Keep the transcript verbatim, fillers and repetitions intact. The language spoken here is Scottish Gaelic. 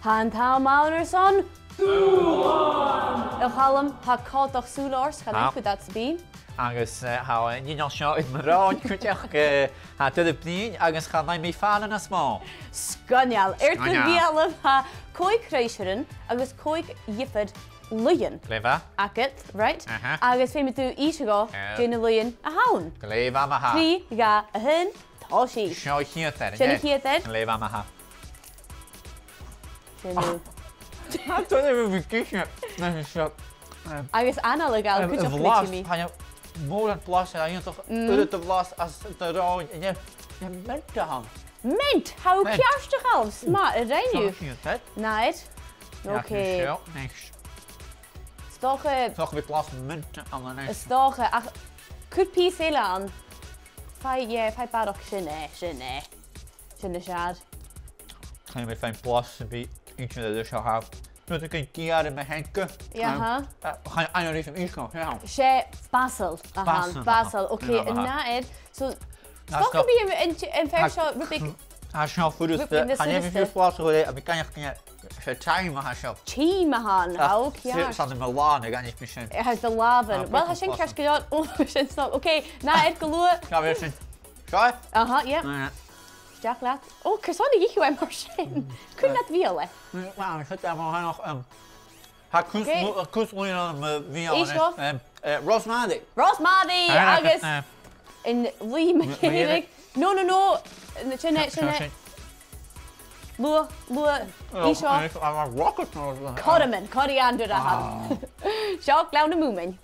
Tha an t-àm ann airson Dùbhlan! A Chaluim, tha còmhdach sùil ort, chan eil fhios agad dè tha sibh. Agus, eh, tha an inneal seo air mo shròn cuideachd, eh, tha e air a bruidhinn agus chan fhaigh mi fàileadh nas motha. Sgoinneil. Air do bheulaibh, tha còig cruidhsearan agus còig dhiofar luibhean. Glè mhath. Agad, right? Aha. Agus feumaidh tu innse dhomh dè na luibhean a th' ann. Glè mhath, ma-thà. Trì, dhà, a h-aon, tòisich. Seo a' chiad fhear, sin a' chiad fhear. Glè mhath, ma-thà. Sin e. Tha e air a bhith gu math dìreach. Agus anail a' gabhail cuideachd, blas, tha e mòran blas, a' dèanamh uiread de bhlas às an shròn, an e, an e mint a th' ann? Mint! Tha thu ceart, a Chaluim, 's math a rinn thu. Seo a' chiad fhear. Nice. Ok. Seo, next. 'S dòcha. 'S dòcha gum bi blas mint ann a-nis. 'S dòcha, ach cuir pìos eile ann. Faigh, yeah, faigh barrachd, sin e, sin e. Sin as fheàrr. Chan eil mi a' faighinn blas sam bith inntinneach an seo, tha. Rudeigin geur air mo theanga. Aha. Um, eh, chan eil, chan eil fhios agam, yeah. 'S e basil a th' ann. Basil, aha. Basil, ok, yeah, aha. An-dràsta. So, 's dòcha gum bi an, an, an fhear seo rud beag. Tha seo furasta. Rud beag nas furasta. Chan eil mi furasta, a bhith ag ràdh, 's e thyme a tha seo. Thyme a th' ann, ah, ok, yeah. 'S ann air mo làmhan a dh'aithnich mi sin. It has the làmhan. Ah, well, tha sin ceart gu leòr. Ò, sin snog. Ok, an-dràsta, gu luath. Cà bheil sin? Seo? Aha, yeah. Aye. Deach leat. Ò, carson a dh'ith thu e mar sin? Cuir leat beul e. Mm, well, chuir e mo thànach, um, tha cus, okay, lu-, cus luibhean ann am mo bheul. Is seo? Um, eh, rosemary. Rosemary, ah, agus, eh, an luibh mu dheireadh. No, no, no. Sin e, sin e. Luath, luath. Is seo? Oh, I'm a rocket. Codaman, coriander a th' ann. Ah. Seo Gleann na Mumhan.